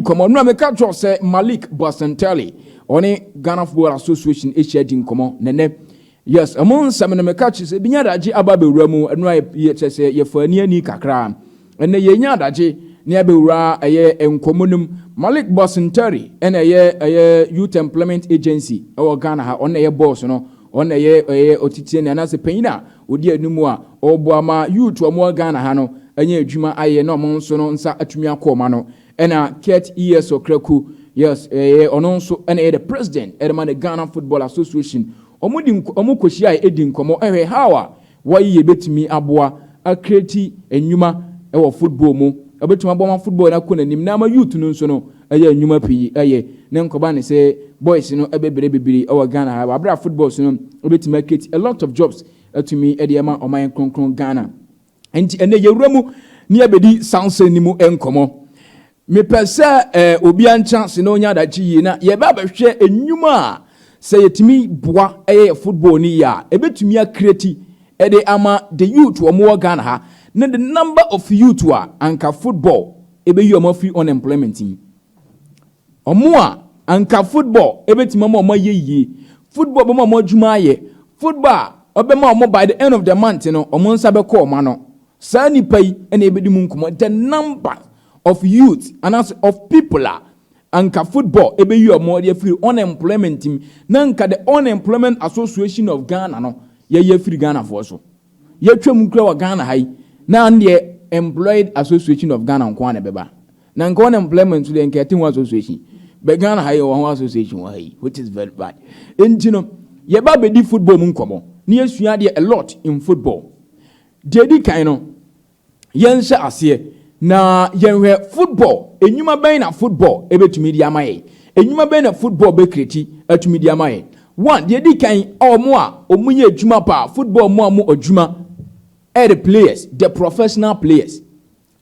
Yɛbɛdi nkɔmmɔ no a meka kyerɛ sɛ Malik Basintale ɔne Ghana Football Association ahyia di nkɔmmɔ nɛnɛ. Yes, ɛmo nsɛm no meka kyerɛ sɛ ebi nya adagye aba abɛwura mu. Ɛno a yɛ kyerɛ sɛ yɛfa ani ani kakra. Ɛnɛ yɛnya adagye ne abɛwura ɛyɛ nkɔmmɔ no mu. Malik Basintale ɛna ɛyɛ Youth Employment Agency ɛwɔ Ghana ha. Ɔno na ɛyɛ boss no, ɔno na ɛyɛ ɔtitie ne anaasɛ panyin a ɔdi anim a ɔboa ma youth a wɔwɔ Ghana ha no ɛnyɛ adwuma ayɛ na ɔmo nso no nsa atumi akɔ ɔma no. Ɛna Kurt E.S. Okraku, yes, ɛyɛ ɔno nso ɛna ɛyɛ the president ɛde ma the Ghana Football Association. Ɔmo di ɔmo kɔhyia a ɛdi nkɔmmɔ ɛhwɛ how a wɔyi yɛbɛtumi aboa acreate nnwuma ɛwɔ football mu, ɛbɛtumi aboa ma football no akɔ n'anim na ama youth no nso no ɛyɛ nnwuma pii ɛyɛ ne nkɔba ne sɛ boys no ɛbɛbrɛ bebree ɛwɔ Ghana ha wabere a football so no ɛbɛtumi acreate a lot of jobs ɛtumi ɛde ɛma ɔman kronkron Ghana. Nti ɛnɛ yɛwura mu ne yɛbɛdi sanse no mu nkɔmmɔ. Mepɛ sɛ obiara nkyɛn se na onya adagye yie na yɛbɛ abɛhwɛ nnwuma a sɛ yɛtumi boa ɛyɛ yɛ football no yie a ɛbɛtumi acreate ɛde ama the youth wɔn wɔ Ghana ha, na the number of youth a anka football ɛbɛyi wɔn afiri unemployment mu, ɔmo a anka football ɛbɛtumi ama ɔmo ayɛ yie, football bɛma ɔmo adwuma ayɛ, football a ɔbɛma ɔmo by the end of the month no ɔmo nsa bɛkɔ ɔmo ano. Saa nipa yi ɛna ɛbɛdi mu nkɔmɔ, the number of youth anaasɛ of people a anka football ɛbɛyi ɔmo de afiri unemployment mu, na nka the Unemployment Association of Ghana no yɛyɛ afiri Ghanafoɔ so. Yɛtwa mu kura wɔ Ghana ha yi na deɛ Employed Association of Ghana nko ara na ɛbɛba, na nka unemployment so deɛ nka ɛte ho association bɛ Ghana ha yi wɔ ho association wɔ ha yi, which is very bad. Nti no yɛba abɛdi football mu nkɔmɔ na yɛsua adeɛ a lot in football. Deɛ di kan no, yɛnhyɛ aseɛ na yɛnhwɛ football enyuma bɛn na football ebɛtumi di ama yɛn, enyuma bɛn na football bɛcreate atumi di ama yɛn. One, deɛ di kan, ɔmo a ɔmo yɛ adwuma paa football mu a mo adwuma ɛyɛ the players, the professional players,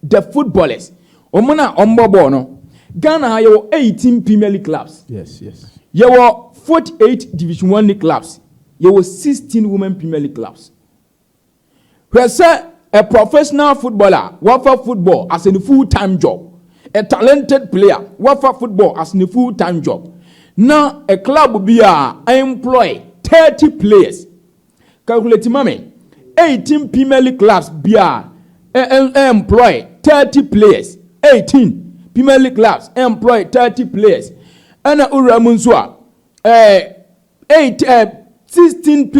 the footballers, ɔmo na ɔmo bɔ bɔɔl no. Ghana ha yɛwɔ 18 Premier League clubs. Yɛwɔ 48 Division One league clubs, yɛwɔ 16 Women Premier League clubs. Hwɛ sɛ a professional footballer wafa football as a full time job, a talented player wafa football as a full time job, na a club bi a employ 30 players. Calculate ma me, 18 Premier League clubs bi a employ 30 players, 18 Premier League clubs employ 30 players, ɛna owura mu nso a 8 16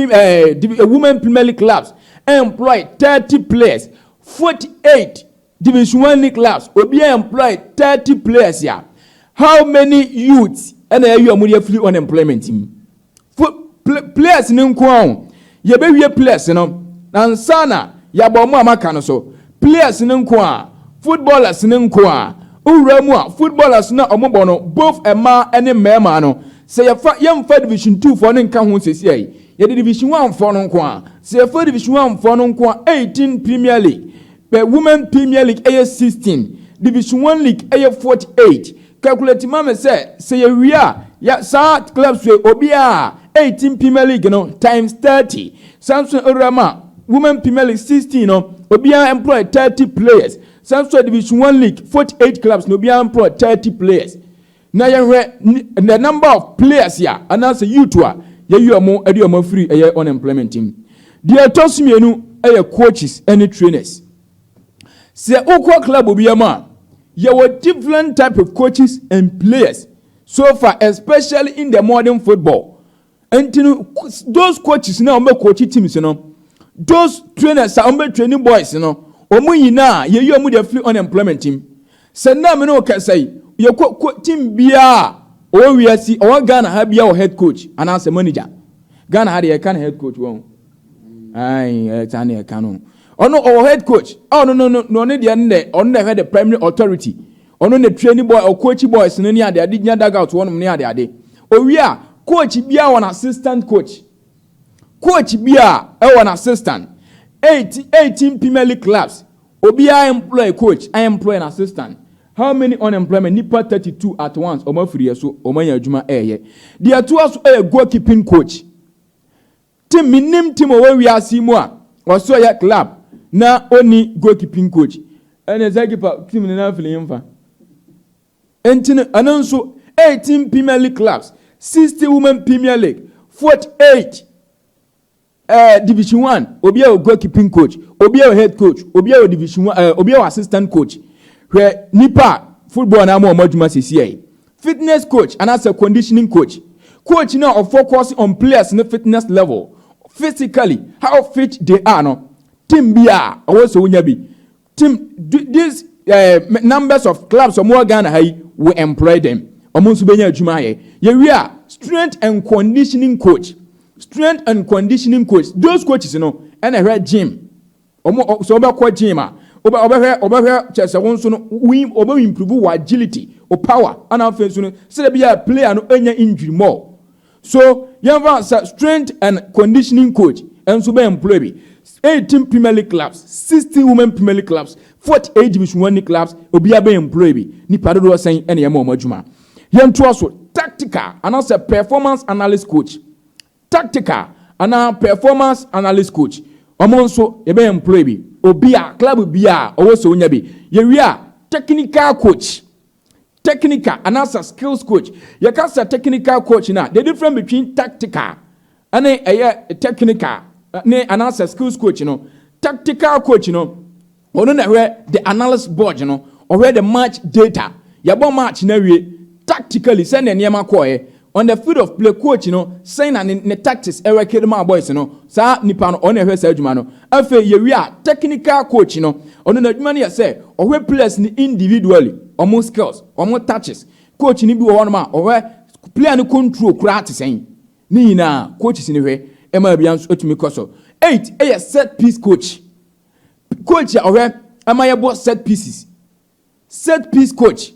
Women Premier League clubs employ 30 players, 48 Division One league clubs obi employ 30 players ya. How many youths ɛna ɛyɛ ɔmo de afiri unemployment mu? Players ne nko ahɔ yɛbɛwie players no na nsa na yɛabɔ ɔmo a maka no so. Players ne nko a, footballers ne nko a, owura mu a footballers na ɔmo bɔ no, both mmaa ne mmarima no, sɛ yɛfa yɛmfa Division Two foɔ ne nka ho sɛsi yi, yɛde Division One foɔ no nko a, sɛ yɛfa Division One foɔ no nko a, 18 Premier League bɛ, Women Premier League ɛyɛ 16, Division One league ɛyɛ 48. Calculate ma me sɛ yɛwie a ya saa clubs wei obiara 18 Premier League no times 30. Saa nso owura mu a Women Premier League 16 no obiara employ 30 players. Saa nso Division One league 48 clubs na obiara employ 30 players, na yɛhwɛ the number of players a anaasɛ youth a yɛyi ɔmo ɛde ɔmo afiri ɛyɛ unemployment mu. Deɛ ɛtɔ so mmienu ɛyɛ coaches ɛne trainers. Sɛ wokɔ club obiara mu a, yɛwɔ different type of coaches and players so far, especially in the modern football. Nti no those coaches na wɔn bɛ coach teams no, those trainers a wɔn bɛ training boys no, wɔn nyinaa yɛyi wɔn de afiri unemployment mu. Sɛ nnam ne kɛsɛ yi yɛkɔ ko team biara ɔwɔ wiase, ɔwɔ Ghana ha biara wɔ head coach anaasɛ manager. Ghana ha deɛ yɛka no head coach wɔn ayi ɛta ne yɛka no. Ɔno ɔwɔ head coach. Ɔno no ɔno deɛ no dɛ ɔno na ɛhwɛ the primary authority. Ɔno na training boy, ɔcoach boys no ne ade ade, gyina dugout wɔnom ne ade ade. Owie a, coach biara wɔ assistant coach, coach biara ɛwɔ an assistant. 18 Premier League clubs obiara employ coach, employ an assistant. How many unemployment? Nipa 32 at once ɔmo afiri yɛ so, ɔmo anya adwuma ɛɛyɛ. Deɛ ɛtoa so ɛyɛ goalkeeping coach. Team minim team ɔwɔ wiase mu a ɔso yɛ club na oni goalkeeping coach, ɛna ɛsɛ keeper team ne nan fili nfa. Nti no, ɛno nso 18 Premier League clubs, 60 Women Premier League, 48 Division 1, obi a wɔ goalkeeping coach, obi a wɔ head coach, obi a wɔ Division 1, obi a wɔ assistant coach. Hwɛ nipa a football na ama wɔn adwuma sisi yɛ. Fitness coach anaasɛ conditioning coach, coach na ɔfocus on players ne fitness level, physically how fit they are no, team bi a ɔwɔ sɛ wonya bi team, these numbers of clubs ɔmo wɔ Ghana ha yi will employ them. Ɔmo nso bɛnya adwuma ayɛ. Yɛwie a, strength and conditioning coach. Strength and conditioning coach, those coaches no ɛna ɛhwɛ gym. Ɔmo sɛ ɔbɛkɔ gym a, ɔbɛhwɛ kyerɛ sɛ wɔn nso no win, ɔbɛ improve wɔ agility o, power, ɛna afei nso no sɛdeɛ bi a player no anya injury more. So yɛnfa sɛ strength and conditioning coach nso bɛ employ bi. 18 Premier League clubs, 16 Women Premier League clubs, 48 Division 1 clubs, obiara bɛ employ bi. Nipa dodoɔ sɛn ɛna yɛma wɔn adwuma? Yɛntoa so. Tactical anaasɛ performance analyst coach. Tactical anaa performance analyst coach, wɔn nso yɛbɛ employ bi. Obi a club bi a ɔwɔ sɛ onya bi. Yɛwie a, technical coach, technical anaasɛ skills coach. Yɛka sɛ technical coach na the difference between tactical ɛne ɛyɛ technical ne anaasɛ skills coach no, tactical coach no, ɔno na ɛhwɛ the analyst board no, ɔhwɛ the match data. Yɛbɔ match na wie, tactically sɛnea nneɛma kɔɔɛ on the field of play, coach no sɛn na ne tactics ɛwɛ kiri ma boys no. Saa nipa no, ɔno na ɛhwɛ saa adwuma no. Afei yɛwie a, technical coach no, ɔno na adwuma no yɛ sɛ ɔhwɛ players no individually, ɔmo skills, ɔmo touches. Coach ni bi wɔ hɔnom a ɔhwɛ player no control koraa te sɛn. Ne nyinaa coaches ni hwɛ ɛma ebia nso etumi kɔ so. Eight ɛyɛ set piece coach, coach a ɔhwɛ ɛma yɛbɔ set pieces. Set piece coach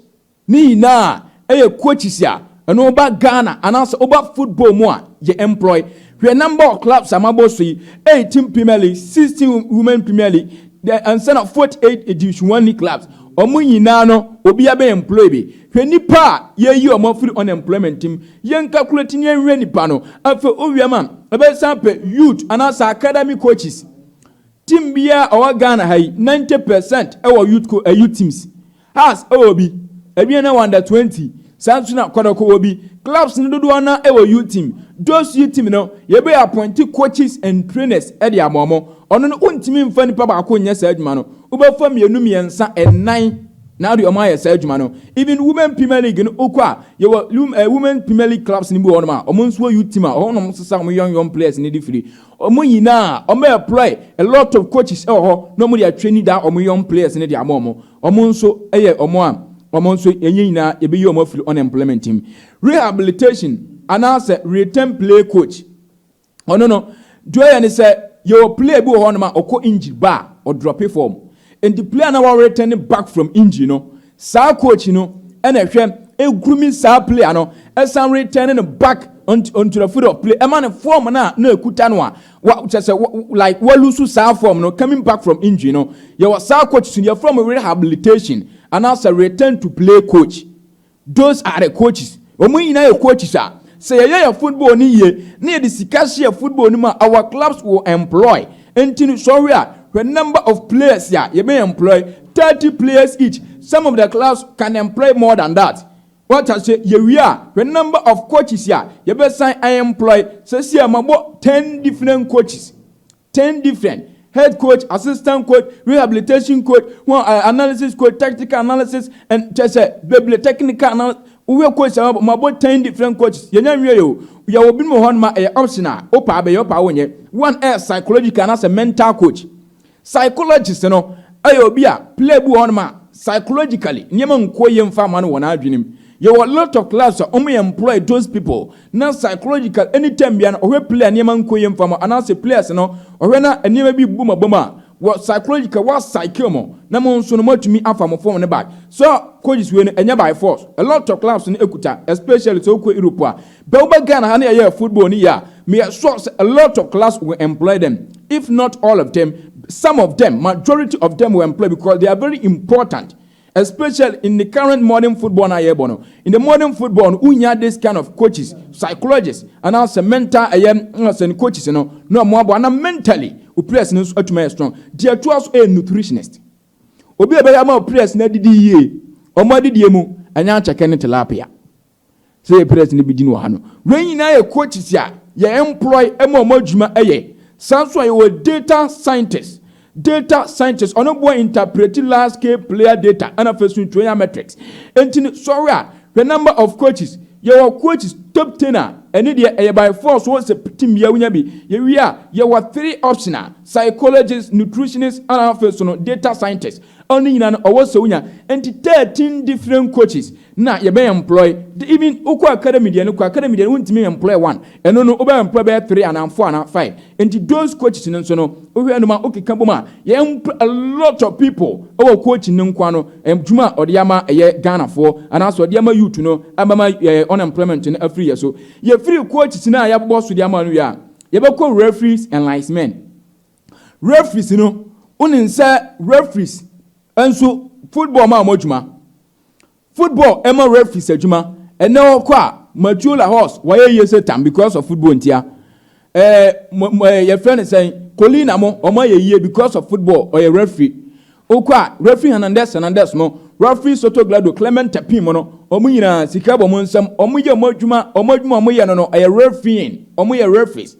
ne nyinaa ɛyɛ coaches a ɛno ɔba Ghana anaasɛ ɔba football mu a yɛ employ. Hwɛ number of clubs a mabɔ so yi: 18 Premier League, 16 Women Premier League, the ansa 48 Division 1 league clubs. Ɔmo nyinaa no, obiara bɛ employ bi. Hwɛ nipa a yɛyi ɔmo afiri unemployment mu. Yɛn calculate ne yɛnhwɛ nipa no. Afei owia ma ɛbɛsan pɛ youth anaasɛ academy coaches. Team biara ɔwɔ Ghana ha yi, 90% ɛwɔ youth teams. Hearts ɛwɔ bi, Aduana wɔ under 20, saa nso na Kɔtɔkɔ wɔ bi. Clubs no dodoɔ na ɛwɔ youth team. Those youth team no, yɛbɛ appoint coaches and trainers ɛde ama ɔmo. Ɔno no, wontumi nfa nipa baako nyɛ saa adwuma no, wobɛfa mmienu, mmiɛnsa, ɛnan na ade ɔmo ayɛ saa adwuma no. Even Women Premier League no, okɔ a, yɛwɔ Women Premier League clubs no bi wɔ hɔnom a ɔmo nso wɔ youth team a ɔmo sesa ɔmo young young players ne de firi. Ɔmo nyinaa ɔmo employ a lot of coaches ɛwɔ hɔ na ɔmo de atraining da ɔmo young players ne de ama ɔmo. Ɔmo nso ɛyɛ ɔmo a ɔmo nso ɛnyɛ nyinaa yɛbɛyi ɔmo afiri unemployment mu. Rehabilitation anaasɛ return play coach, ɔno no deɛ ɔyɛ ne sɛ yɛwɔ player bi wɔ hɔnom a ɔkɔ injury ba a ɔdrop form, nti player na wa return back from injury no, saa coach no ɛna ɛhwɛ egroom saa player no, ɛsan return no back onto the field of play, ɛma ne form na na ekuta no a wa kyɛ sɛ like walose saa form no coming back from injury no. Yɛwɔ saa coach so, yɛ from rehabilitation anaasɛ return to play coach. Those are the coaches. Wɔn nyinaa yɛ coaches a sɛ yɛyɛ yɛ football ni yie na yɛde sika hyɛ football no mu a, our clubs will employ. Nti no sɔhwɛ a, hwɛ number of players a yɛbɛ employ: 30 players each. Some of the clubs can employ more than that. Wɔta sɛ yɛwie a, hwɛ number of coaches a yɛbɛsan employ. Sɛsi a mabɔ 10 different coaches, 10 different: head coach, assistant coach, rehabilitation coach, one analysis coach, tactical analysis and kyɛ sɛ bebree, technical analysis. Woyɛ coach a mabɔ 10 different coaches. Yɛnya nwie yɛ o. Yɛwɔ binom wɔ hɔ nom a ɛyɛ option a wopa abɛyɛ, wopa wonyɛ. One ɛyɛ psychological anaasɛ mental coach. Psychologist no ɛyɛ obi a player bi wɔ hɔ nom a psychologically nneɛma nkɔ yie mfa ama no wɔ n'adwene mu. Yɛwɔ lot of clubs a wɔn employ those people na psychological, anytime bia no ɔhwɛ player nneɛma nkɔ yie mfa ma anaasɛ players no ɔhwɛ na nneɛma bi bu ma bɔ mu a wɔ psychological wa cycle mo na mo nso no moatumi afa mo form ne back. So coaches wei no, ɛnyɛ by force. A lot of clubs no ekuta, especially sɛ wokɔ Europe a bɛ wobɛ Ghana ha ne yɛyɛ football no yie a, meyɛ sure sɛ a lot of clubs will employ them. If not all of them, some of them, majority of them will employ because they are very important, especially in the current modern football na yɛbɔ no. In the modern football no, wonya this kind of coaches, psychologists anaasɛ mental ɛyɛ sɛ coaches no na ɔmo aboa na mentally o players no nso atumi ayɛ strong. Deɛ ɛtoa so ɛyɛ nutritionist, obi a ɛbɛyɛ ama o players no adidi yie, ɔmo adidie mu. Ɛnyɛ akyɛkɛ ne tilapia sɛ yɛ players no bi di no wɔ ha no. Wei nyinaa yɛ coaches a yɛ employ ma ɔmo adwuma ɛyɛ. Saa nso a yɛwɔ data scientist. Data scientist, ɔno boa interpret large scale player data ɛna afei so ntuonya metrics. Nti no sɔre a, the number of coaches, yɛwɔ coaches top 10 a ɛne deɛ ɛyɛ by force wɔ sɛ team bia wonya bi. Yɛwie a, yɛwɔ three option a psychologist, nutritionist, ɛna afei so no data scientist. Ɔno nyinaa no ɔwɔ sɛ wonya. Nti 13 different coaches na yɛbɛyɛ employ. Even wokɔ academy deɛ no, kɔ academy deɛ no, wontumi employ one. Ɛno no wobɛ employ bɛyɛ three anaa four anaa five. Nti those coaches no nso no, wohwɛ no ma wokeka bom a, yɛ employ a lot of people ɛwɔ coaching no nkoa no. Adwuma a ɔde ama ɛyɛ Ghanafoɔ anaasɛ ɔde ama youth no abama ɛyɛ unemployment no afiri yɛ so. Yɛfiri coaches no a yɛabobɔ so de ama no wie a, yɛbɛkɔ referees and linesmen. Referees no, wonim sɛ referees nso, football ma wɔn adwuma, football ɛma referees adwuma. Ɛnɛ ɔkɔ a, Mateu Lahoz wɔyɛ yie sɛ tam because of football. Ntia ɛɛ yɛfrɛ no sɛn, Collina mo, ɔmo ayɛ yie because of football. Ɔyɛ referee. Okɔ a, referee Hernandez Hernandez mo, referee Soto Grado, Clement Turpin mo no, ɔmo nyinaa sika bɔ ɔmo nsam. Ɔmo yɛ ɔmo adwuma. Ɔmo adwuma ɔmo yɛ no, ɛyɛ refereeing. Ɔmo yɛ referees.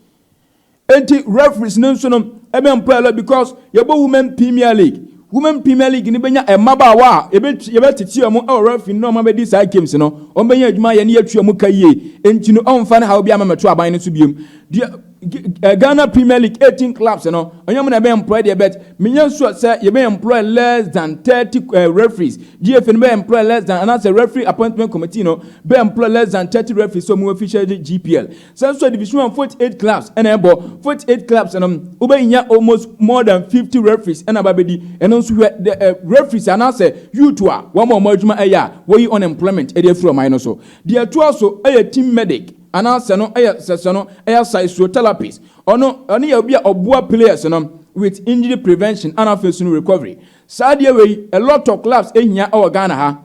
Eti referees no nso no ɛbɛ mpɔ ɛlɔ because yɛbɔ Women Premier League. Women Premier League ni bɛnya mmabaawa a yɛbɛtete wɔn ɛwɔ referee no, ɔmo abɛdi saa games no, wɔn bɛnya adwuma yɛ ne yɛtua wɔn ka yie. Nti no ɔnfa ne ha obi ama mɛto aban no so biem deɛ. Ghana Premier League 18 clubs no, ɔnyɛ mu na ɛbɛ employ deɛ, bet menya nso sɛ yɛbɛ employ less than 30 referees. GFA no bɛ employ less than, anaasɛ referee appointment committee no bɛ employ less than 30 referees so ɔmo official GPL. Sɛ nso Division 1, 48 clubs ɛna ɛbɔ. 48 clubs no, wobɛnya almost more than 50 referees ɛna ba bɛdi. Ɛno nso hwɛ the referees anaasɛ youth a wɔn a wɔn adwuma ɛyɛ a wɔyi unemployment ɛde afiri ɔman no so. Deɛ ɛtoa so ɛyɛ team medic, anaasɛ no ɛyɛ sɛsɛ no ɛyɛ physiotherapist. Ɔno yɛ obi a ɔboa players no with injury prevention ana afei so no recovery. Saa deɛ wei, a lot of clubs ehia ɛwɔ Ghana ha.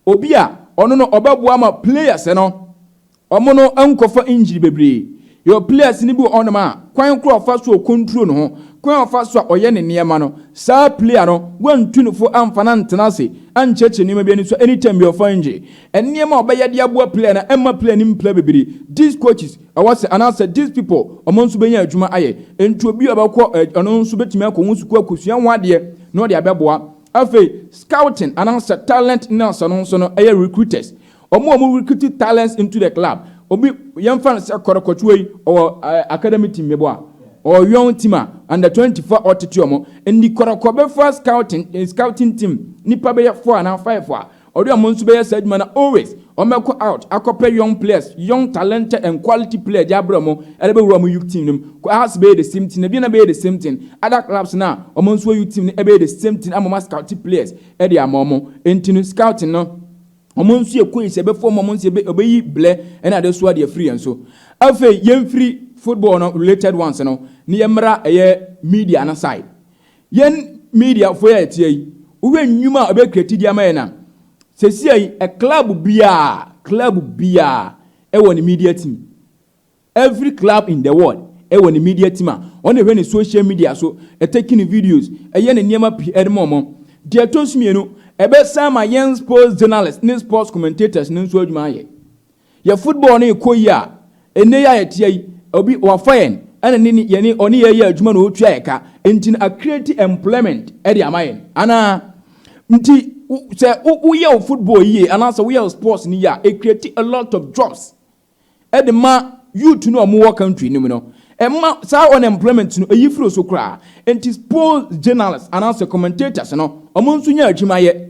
Obi a ɔno no ɔbɛboa ma players no, ɔmo no nkɔfa injury bebree. Yɛ players ni bi wɔ hɔnom a, kwan koro ɔfa so ɔcontrol ne ho, kwan ɔfa so a ɔyɛ ne nneɛma no, saa player no wantu ne fo amfa na ntena ase ankyerɛkyerɛ nneɛma bi ani so, anytime bi ɔfa injury. Nneɛma a ɔbɛyɛ de aboa player no ɛma player no mpla bebree, these coaches ɛwɔ sɛ anaasɛ these people, ɔmo nso bɛnya adwuma ayɛ. Nti obi a ɔbɛkɔ ɛ, ɔno nso bɛtumi akɔ ho sukuu akosua ho adeɛ na ɔde abɛboa. Afei scouting anaasɛ talent nurse no nso no ɛyɛ recruiters, ɔmo a ɔmo recruit talents into the club. Obi yɛmfa no sɛ Kɔtɔkɔtoa yi, ɔwɔ academy team mebɔ a ɔwɔ young team a under 24 ɔtete ɔmo. Ndi Kɔtɔkɔ bɛfa scouting team nipa bɛyɛ four anaa five a ɔde ɔmo nso bɛyɛ saa adwuma na always ɔmo out akɔpɛ young players, young talented and quality players de abrɛ ɔmo, ɛde bɛwura ɔmo youth team no mu. Hearts bɛyɛ the same thing, ebi na bɛyɛ the same thing. Other clubs na ɔmo nso youth team no ɛbɛyɛ the same thing ama ɔmo scout players ɛde ama ɔmo. Nti no scouting no, ɔmo nso yɛ coins ɛbɛfɔ ɔmo, ɔmo nso ɛbɛyi blɛ ɛna ade so ade afiri yɛn so. Afei yɛmfiri football no related ones no ne yɛmmra ɛyɛ media no side. Yɛn media fo yɛ ɛteɛ yi, wohwɛ nnwuma a ɔbɛcreate di ama yɛn na sɛsia yi, ɛ club biaa ɛwɔ ne media team. Every club in the world ɛwɔ ne media team a ɔno ɛhwɛ ne social media so, ɛtake ne videos, ɛyɛ ne nneɛma pii ɛde ma ɔmo. Deɛ ɛtɔ so mmienu, ɛbɛsan ma yɛn sports journalists ne sports commentators ne nso adwuma ayɛ. Yɛ football no ɛkɔ yi a, ɛnɛ yi a yɛteɛ yi, obi wafa yɛn ɛna ne yɛne ɔne yɛ yɛ adwuma na ɔtua yɛ ka. Nti no acreate employment ɛde ama yɛn anaa. Nti sɛ woyɛ wo football yie anaasɛ woyɛ wo sports no yie a, ɛcreate a lot of jobs ɛde ma youth no a wɔwɔ country no mu no. Ɛma saa unemployment no ɛyi firi so koraa. Nti sports journalists anaasɛ commentators no, ɔmo nso nya adwuma yɛ.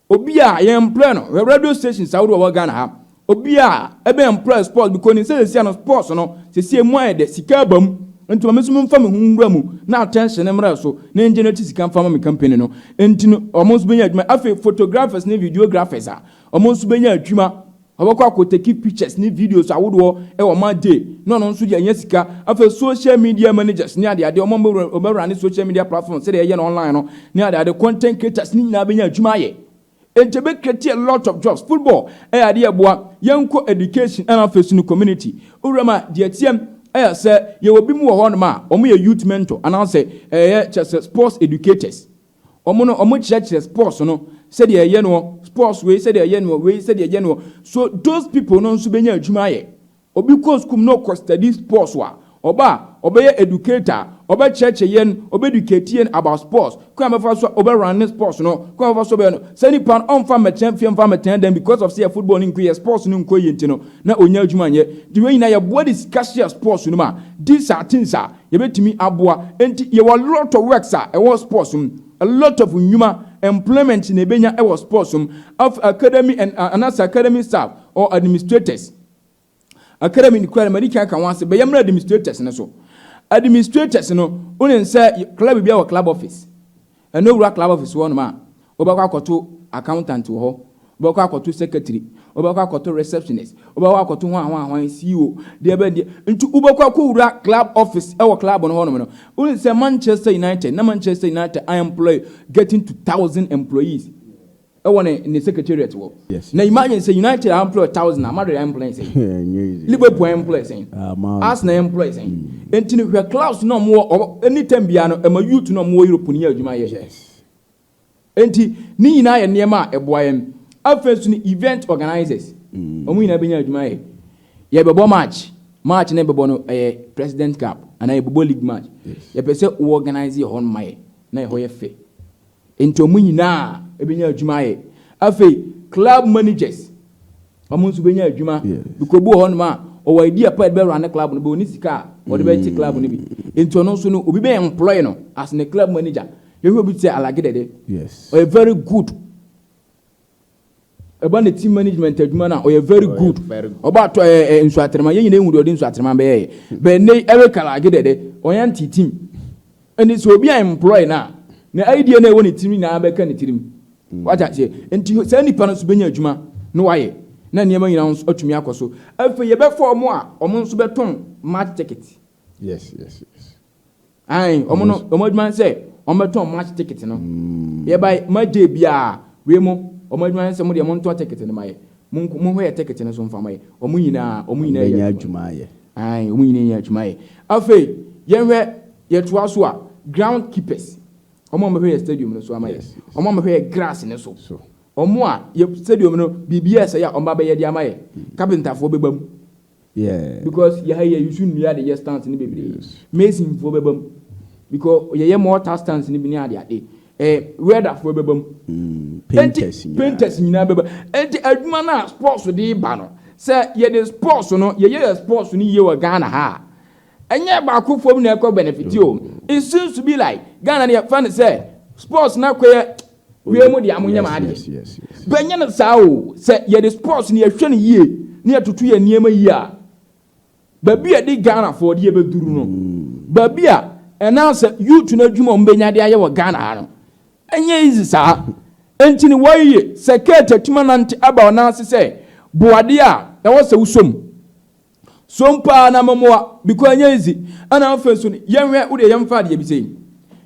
Obi a yɛn employ no, radio stations ahodoɔ wɔ Ghana ha, obi a ɛbɛ employ sports because ne sɛ sɛsia no sports no sɛsia mu ayɛ dɛ, sika aba mu. Nti wɔn nso mfa me ho nwura mu na attention ne mmerɛ so na ngye no ti sika mfa ma me company no. Nti no ɔmo nso bɛnya adwuma. Afei photographers ne videographers a ɔmo nso bɛnya adwuma, ɔbɛkɔ akɔtake pictures ne videos ahodoɔ ɛwɔ ma day na ɔno nso de anya sika. Afei social media managers ne adeade, ɔmo ɔbɛwura ne social media platform sɛdeɛ ɛyɛ no online no ne adeade, content creators ne nyinaa bɛnya adwuma ayɛ. Nti ebe create a lot of jobs. Football ɛyɛ adeɛ ɛboa. Yɛnkɔ education ɛna afei so no community owura ma. Deɛ teɛ ɛyɛ sɛ yɛwɔ bi mu wɔ hɔnom a wɔn yɛ youth mentor anaasɛ ɛyɛ kyɛ sɛ sports educators. Wɔn no wɔn kyerɛkyerɛ sports no. sɛdeɛ ɛyɛ no, sports wei sɛdeɛ ɛyɛ no, wei sɛdeɛ ɛyɛ no. So those people no nso bɛnya adwuma ayɛ. Obi kɔ school na ɔkɔ study sports a, ɔba a, ɔbɛyɛ educator, ɔbɛkyerɛkyerɛ yɛn, ɔbɛeducate yɛn about sports, kwan a bɛfa so ɔbɛrun ne sports no, kwan a bɛfa so ɔbɛyɛ no. Sɛ nipa no ɔmfa mmɛtena fie, mfa mmɛtena dan because of sɛ yɛ football no nkɔ yɛ, sports no nkɔ yie nti no, na onya adwuma nyɛ. Nti wei nyinaa yɛboa de sika hyɛ sports no mu a, these are things a yɛbɛtumi aboa. Nti yɛwɔ lot of works a ɛwɔ sports mu, a lot of nnwuma, employment na ebenya ɛwɔ sports mu of academy and anaasɛ academy staff or administrators. Academy kura no, madi kan ka ho ase bɛyɛ mmerɛ. Administrators no so, administrators no, wonim sɛ club bi wɔ club office. Ɛno wura club office hɔ nom a, wobɛkɔ akɔto accountant wɔ hɔ, wobɛkɔ akɔto secretary, wobɛkɔ akɔto receptionist, wobɛkɔ akɔto ho ahwan ahwan, CEO deɛ bɛ deɛ. Nti wobɛkɔ akɔwura club office ɛwɔ club no hɔ nom no, wonim sɛ Manchester United na Manchester United I employ getting to 1,000 employees ɛwɔ ne secretariat wɔ. Na imagine sɛ United employ 1,000, Madrid employ sɛn? Ɛnyɛ easy. Liverpool employ sɛn? Ah, man. Arsenal employ sɛn? Nti no, hwɛ clubs na ɔmo wɔ anytime biara no, ɛma youth na ɔmo wɔ Europe no yɛ adwuma yɛ. Nti ne nyinaa yɛ nneɛma a ɛboa yɛn. Afei nso no, event organisers, ɔmo nyinaa bɛnya adwuma yɛ. Yɛbɛbɔ match, match ne bɛbɔ no ɛyɛ President Cup anaa yɛbɛbɔ league match, yɛpɛ sɛ wo organise yɛ hɔ no ma yɛ na ɛhɔ yɛ fɛ. Nti ɔmo nyinaa ɛbɛnya adwuma yɛ. Afei club managers, ɔmo nso bɛnya adwuma because obi wɔ hɔnom a ɔwɔ idea pa yɛde bɛwura ne club no bɛ, oni sika a ɔde bɛkye club no bi. Nti ɔno nso no, obi bɛ employ no as ne club manager. Yɛhwɛ obi te sɛ Alage Dede, ɔyɛ very good. Ɛba ne team management adwuma no a, ɔyɛ very Ɔyɛ good. Very good. Ɔba atɔ ɛɛ ɛ Nsuatrɛma, yɛn nyinaa ehu deɛ ɔde Nsuatrɛma bɛyɛ yɛ bɛn ne. Eric Alage Dede ɔyɛ nti team ɛni sɛ obi a employ na na idea na ɛwɔ ne tirim nyinaa bɛka ne tirim wata aseɛ. Nti saa nipa no nso bɛnya adwuma na wayɛ na nneɛma nyinaa nso atumi akɔ so. Afei yɛbɛfa ɔmo a ɔmo nso bɛtɔn match ticket. Ayi, ɔmo no, ɔmo adwuma sɛ ɔmo bɛtɔn match ticket no. Yɛba match day biara wei mu, ɔmo adwuma sɛ mo deɛ mo ntɔ ticket no ma yɛ, mo nko mo hwɛ yɛ ticket no so nfa ma yɛ. Ɔmo nyinaa Bɛnya yɛ adwuma ayɛ. Ayi, ɔmo nyinaa yɛ adwuma yɛ. Afei yɛnhwɛ, yɛtoa so a, ground keepers, ɔmo a wɔbɛhwɛ yɛ stadium no so ama yɛ, ɔmo a wɔbɛhwɛ yɛ grass ne so, ɔmo a yɛ stadium no biribi yɛ sɛ yɛ a ɔmo abɛyɛ de ama yɛ, carpenterfoɔ bɛba mu because yɛ ha yɛ yusu nnua de yɛ stands ne bebree. Masonfoɔ bɛba mu because yɛyɛ mortar stands ne bi ne ade ade. Welderfoɔ bɛba mu. Painters Enti nyinaa. Painters nyinaa bɛba. Enti adwuma no a sports de ba no, sɛ yɛde sports no yɛyɛ yɛ sports no yie wɔ Ghana ha a, ɛnyɛ baako fam na ɛkɔ benefit o. It seems to be like Ghana no, yɛfa no sɛ sports no akɔyɛ wie mu deɛ amonyɛ maa deɛ. Bɛnyɛ no saa o. Sɛ yɛde sports no yɛhwɛ no yie ne yɛtoto yɛ nneɛma yie a, baabi a yɛde Ghanafoɔ de yɛbɛduru no, baabi a ɛna sɛ youth no adwuma a wɔn bɛnya de ayɛ wɔ Ghana ha no, ɛnyɛ easy saa. Nti ne wɔyɛ sɛ keete tuma nante aba ɔnan ase sɛ boadeɛ a ɛwɔ sɛ wosom som paa na mɔmɔa because ɛnyɛ easy. Ɛna afei so no, yɛnhwɛ wodeɛ, yɛmfa adeɛ bi sɛ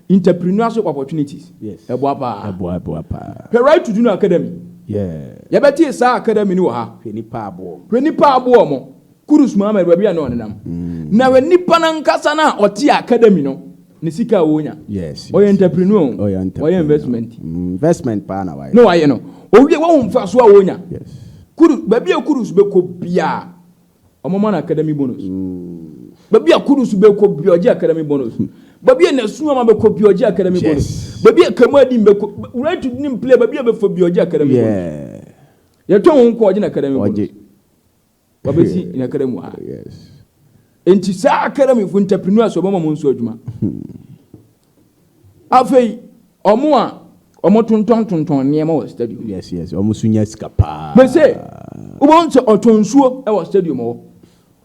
entrepreneurship opportunities. Ɛboa paa. Ɛboa paa. Hwɛ, Right to Do No Academy. Yɛbɛtee saa academy no wɔ ha. Hwɛ nipa aboɔ. Hwɛ nipa aboɔ mo Kudus Muhammed, baabi a na ɔnenam na hwɛ nipa nankasa no a ɔte academy no ne sika a wɔnya. Ɔyɛ entrepreneur o. Ɔyɛ entrepreneur. Ɔyɛ investment. Investment paa na wayɛ. Na wayɛ no owie, wɔn mfa so a wɔnya. Kudus, baabi a Kudus bɛkɔ biaa, ɔmo ma no academy bonus. Baabi a Kudus bɛkɔ bia, ɔgye academy bonus. Baabi a Nasuama bɛkɔ bia, ɔgye academy bonus. Baabi a Kamadi bɛkɔ, Right to Dream play, baabi a bɛfɔ bia, ɔgye academy bonus. Yɛtɔn wɔn kɔ, ɔgye na academy bonus. Ɔgye. Wabɛsi na academy wɔ ha. Nti saa academy fo entrepreneurs, ɔbɛma mo nso adwuma. Afei ɔmo a ɔmo tontɔn tontɔn nneɛma wɔ stadium. Yes, ɔmo nso nya sika paa. Mese wobɛhu sɛ ɔtɔn nsuo wɔ stadium hɔ,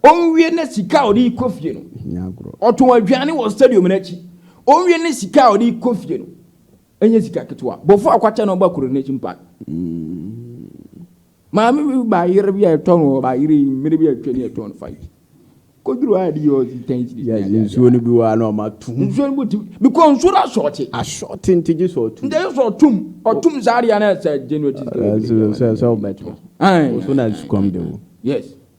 ɔnwie ne sika a ɔde kɔ fie no. Nya agorɔ. Ɔtɔn aduane wɔ stadium n'akyi, ɔnwie ne sika a ɔde kɔ fie no, ɛnyɛ sika ketewa. Bɔfo akwakyɛ na ɔba Coronation Park, maame bi ba yere bi a ɛtɔn wɔ ba yere yi mmiri bi a atwa ne ɛtɔn no five koduru a yɛde yɛ ɔsi 10 cedis. Yes, nsuo no bi wɔ ha na ɔmo atum. Nsuo no bi ti because nsuo no asɔɔte. Asɔɔte, nti gye sɛ ɔtum. Nti ɛyɛ sɛ ɔtum saa adeɛ na ɛsɛ genuine ti sika bebree. Sɛ ɔbɛtɔ. Aye. So na sukɔm de o.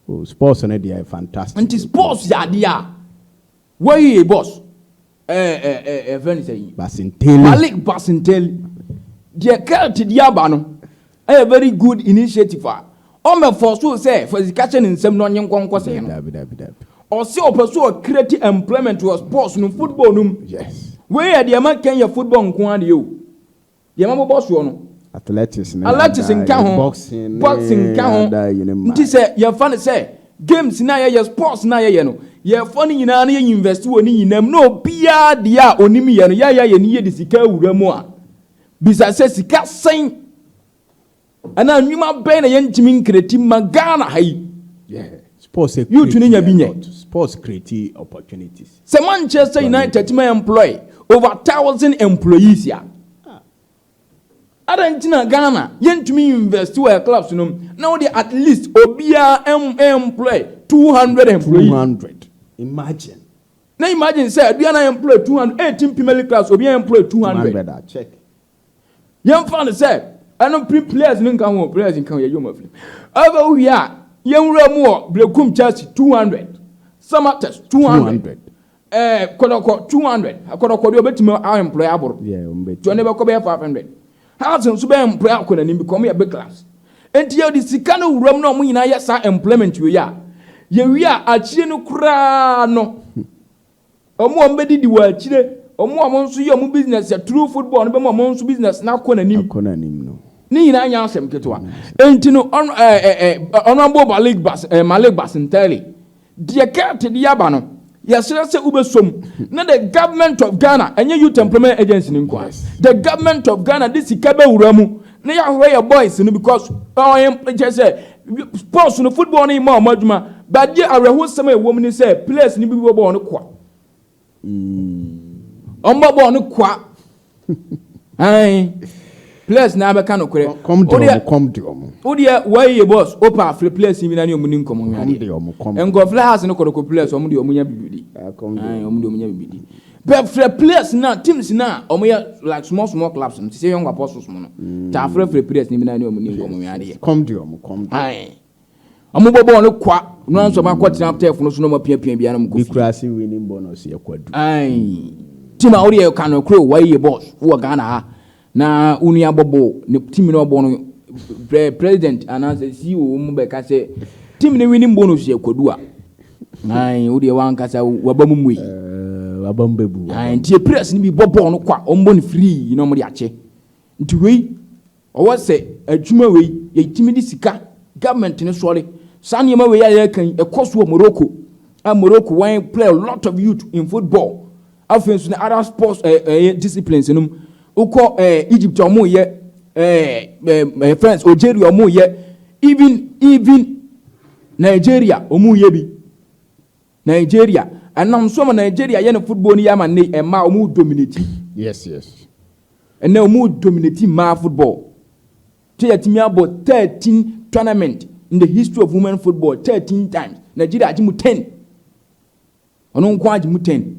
Oh, sports no deɛ, fantastic. Nti sports yɛ adeɛ a wɔyi boss ɛɛ ɛɛ ɛɛ ɛfɛn ne sɛ yi Basintale. Malik Basintale. Deɛ Kurt de aba no ɛyɛ very good initiative a ɔmɛfɔ so sɛ fa sika hyɛ ne nsam na ɔnye nkɔnkɔ sɛɛ no. Dabi, dabi, dabi. Ɔsɛ ɔpɛ so ɔcreate employment wɔ sports no, football no mu. Wei yɛ deɛ ma kɛn yɛ football nko adeɛ o, deɛ ma bɔbɔ soɔ no. Athletics ne athletics ada, nka ho. Boxing ne boxing nka ho. Ada yi ne mmaa. Nti sɛ yɛfa no sɛ games na yɛyɛ, sports na yɛyɛ no, yɛfa no nyinaa no, yɛ invest wɔ ne nyinaa mu na obiara deɛ a onim yɛ no, yɛyɛ yɛ ne yɛ de sika awura mu a, bisa sɛ sika sɛn anaa nnwuma bɛn na yɛntumi ncreate ma Ghana ha yi? Yeah. Sports Youth ni nya bi create a nyɛ. lot. Sports create opportunities. Sɛ Manchester United tumi employ over 1,000 employees a, ada nti na Ghana yɛntumi invest wɔ yɛ clubs no mu na wode at least obiara employ 200 employees? 200. Imagine. Na imagine sɛ aduana employ 218 Premier League clubs, obiara employ 200. 200 a check. Yɛmfa no sɛ ɛno pre players no nka ho, players nka ho, yɛyɛ ɔmo afiri ɛbɛ wowie a, yɛnwura mu wɔ Brekum Chelsea 200, Samartex 200, 200. Kɔtɔkɔ 200. Kɔtɔkɔ deɛ, obetumi a employ aboro. Yeah, ɔmo tí ɔne bɛkɔ bɛyɛ 500. Hearts nso bɛyɛ employ akɔ n'anim because ɔmo yɛ big class. Nti yɛde sika no wura mu na ɔmo nyinaa yɛ saa employment wei a, yɛwie a, akyire no koraa no, ɔmo a ɔmo bɛdidi wɔ akyire, ɔmo a ɔmo nso yɛ ɔmo business yɛ through football no, bɛma ɔmo nso business n'akɔ n'anim. Akɔ n'anim no. Ne nyinaa nyɛ asɛm ketewa. Nti no, ɔno ɛɛ ɛɛ Honourable Malik Bas Malik Basintale, deɛ Kurt de aba no, yɛsrɛ sɛ wobɛsom na the government of Ghana, ɛnyɛ Youth Employment Agency no nkoa, the government of Ghana de sika bɛwura mu na yɛahwɛ yɛ boys no, because ɔyɛ kyerɛ sɛ sports no, football no yi ma ɔmo adwuma badeɛ. Awerɛhosɛm a ɛwɔ mu ne sɛ players no bi bɔ bɔɔl no kwa, ɔmbɔ bɔɔl no kwa. Ɛn players na abɛka nokorɛ. Kɔm de ɔmo, kɔm de ɔmo. Wodeɛ wɔyɛ boss opa afrɛ players bi na ne ɔmo ni nkɔmɔ hwɛ. Kɔm de ɔmo, kɔm de. Nkɔflɛ house no, Kɔtɔkɔ players, ɔmo deɛ ɔmo nya bibi di. Ah, kɔm de. Ayi, ɔmo deɛ ɔmo nya bibi di. Bɛ frɛ players na teams na ɔmo yɛ like small small clubs no, te sɛ Young Apostles mo no, ta afrɛfrɛ players ni bi na ne ɔmo ni nkɔmɔ hwɛ adeɛ. Kɔm de ɔmo, kɔm de. Ayi, ɔmo bɔ bɔɔl no kwa no nso, ɔmo akɔ tena turf no so na ɔmo apiapia bia na ɔmo kɔ Bi fie. kura se winning bonus yɛ Kwadu. Ayi, team a wode yɛ kano kuro wɔyɛ boss wɔ Ghana ha na wo nua bɔ bɔɔl ne team no ɔbɔ no, president anaasɛ CEO mu bɛka sɛ team ne winning bonus yɛ Kwadu a, ayi, wo deɛ wankasa waba mu mu yi. Ɛɛ, waba mu bɛbu. Ayi, nti players no bi bɔ bɔɔl no kwa, ɔmo bɔ no free na ɔmo de akyɛ. Nti wei ɔwɔ sɛ adwuma wei yɛtumi de sika government ne sɔre saa nneɛma wei a yɛka yi. Ɛkɔ so wɔ Morocco a, Morocco wɔn play a lot of youth in football, afei nso na other sports ɛɛ ɛɛ disciplines no mu. Wokɔ Egypt a, ɔmo yɛ ɛɛ ɛɛ ɛɛ France, Algeria, ɔmo yɛ, even Nigeria, ɔmo yɛ bi. Nigeria ɛnam so ma Nigeria yɛ ne football ni yɛ ama ne ɛma ɔmo dominate. Ɛnɛ ɔmo dominate mmaa football tí yɛtumi abɔ 13 tournament in the history of women football, 13 times. Nigeria agye mu 10, ɔno nko agye mu 10.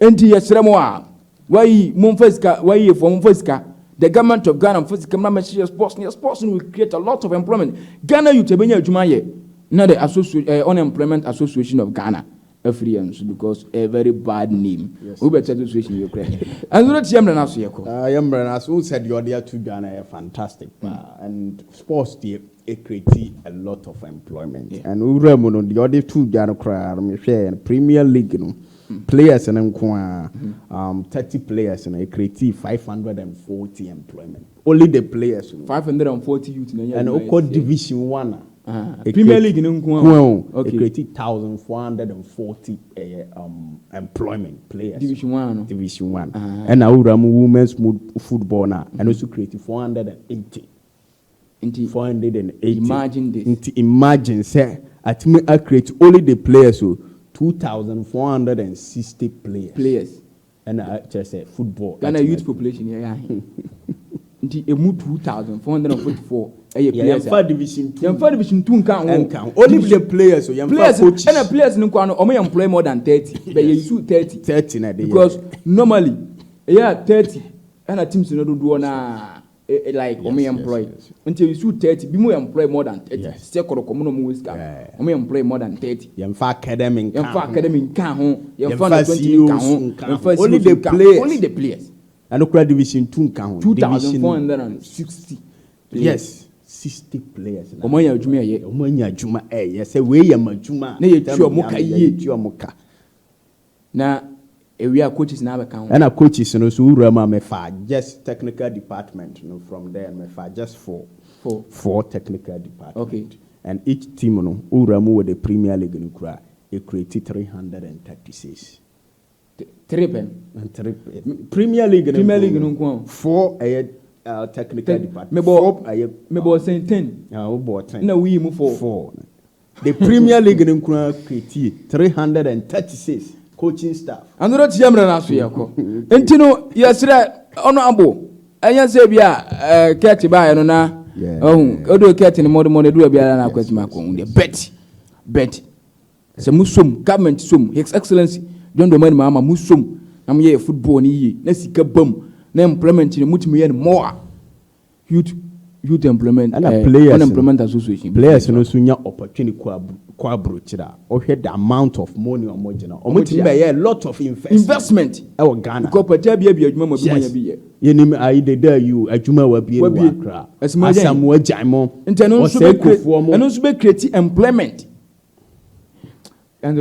Nti yɛsrɛ mo a wayi, momfa sika, wayi efo, momfa sika, the government of Ghana momfa sika mma mɛhyehyɛ sports ne sports no will create a lot of employment. Ghana youth ebɛnya adwuma yɛ na the association Unemployment Association of Ghana afiri yɛn so, because a very bad name. Wobɛkyɛ association yɛ kura ɛnso no tiɛ mmerɛ no so yɛkɔ. Ah, yɛ mmerɛ no so sɛ deɛ ɔde ato dwa no yɛ fantastic paa, and sports deɛ, ɛcreate a lot of employment. And wowura mu no, deɛ ɔde to dwa no koraa no, mehwɛ Premier League no, players no nko a, 30 players no, ɛcreate 540 employment, only the players no. 540 youth na And wokɔ Division One a, Ah, Premier League no nko a. Nko a o, ɛcreate 1440 ɛyɛ employment, players. Division One no. Division One. Ah. Ɛna wowura mu women's football no a, ɛno nso create 480. Nti 480. Imagine this. Nti imagine sɛ atumi acreate only the players o, 2460 players. Players. Ɛna kyerɛ sɛ football Ghana atumi youth population yɛ ahe? Nti emu 2444 ɛyɛ players a Yɛmfa Division Two. Yɛmfa Division Two nka ho. Ɛnka ho. Only the players o, yɛmfa players coaches. Ɛna players no nkoa no, ɔmo yɛ employ more than 30, but yɛ use 30. 30 na ɛde yɛ. Because normally ɛyɛ 30 ɛna teams no dodoɔ naa like ɔmo yɛ employ. Nti yɛ use 30, bi mu yɛ employ more than 30. Sɛ Kɔtɔkɔ mo na ɔmo wɔ sika, ɔmo yɛ employ more than 30. Yɛmfa academy nka Yɛmfa ho. academy nka ho, yɛmfa Yɛmfa under 20 nka CEOs ho. nka ho. Yɛmfa Only CEOs the nka ho. players. Only the players. Ɛno kora Division Two nka ho. 2460. Yes, 60 players. Ɔmo anya adwuma ɛyɛ. Ɔmo anya adwuma ɛyɛ sɛ wei yɛ ma adwuma. Na yɛtua ɔmo ka yie. Yɛtua ɔmo ka. Na ewia coaches na abɛka ho. Ɛna coaches no so, wura mu a, mefa just technical department no, from there mefa just four. Four. Four technical department. And each team no, wura mu wɔ the Premier League no kura e create 336. Three pɛn. And three Premier League no. Premier League no nko a. Four ɛyɛ technical department. Mebɔ four ɛyɛ. Mebɔ sɛn, 10? Ah, wobɔ 10. Na wuyi mu four. Four. The Premier League no nkura create 336 coaching staff. Anoro tia mmerɛ no aso yɛkɔ, nti no yɛserɛ ɔno abo ɛnyɛ sɛ bi a kɛte baeɛ no na ɔhu ɔde kɛte no mmɔdemmɔde dura biara na akɔtumi akɔhu deɛ bet sɛ mo som government, som His Excellency John Dramani Mahama, mo som na moyɛ football no yie na sika bam na employment no motumi yɛ no more a youth employment Ɛna players no- unemployment association. Players no nso nya opportunity kɔ aburokyire a, ɔhwɛ the amount of money ɔmo gyina, ɔmo tumi gyina. bɛyɛ a lot of investment investment ɛwɔ Ghana. Because pɛtɛ bia bi adwuma ma bi mo nya bi yɛ. Yɛnim ayi deda yi o, adwuma wabie no Wabie. wɔ Accra. Asamoah Gyan. Asamoah Gyan mo. Nti ɛno nso Ɔsɛe bɛ create Kofoɔ mo. Ɛno nso bɛ create employment. Ɛndolo.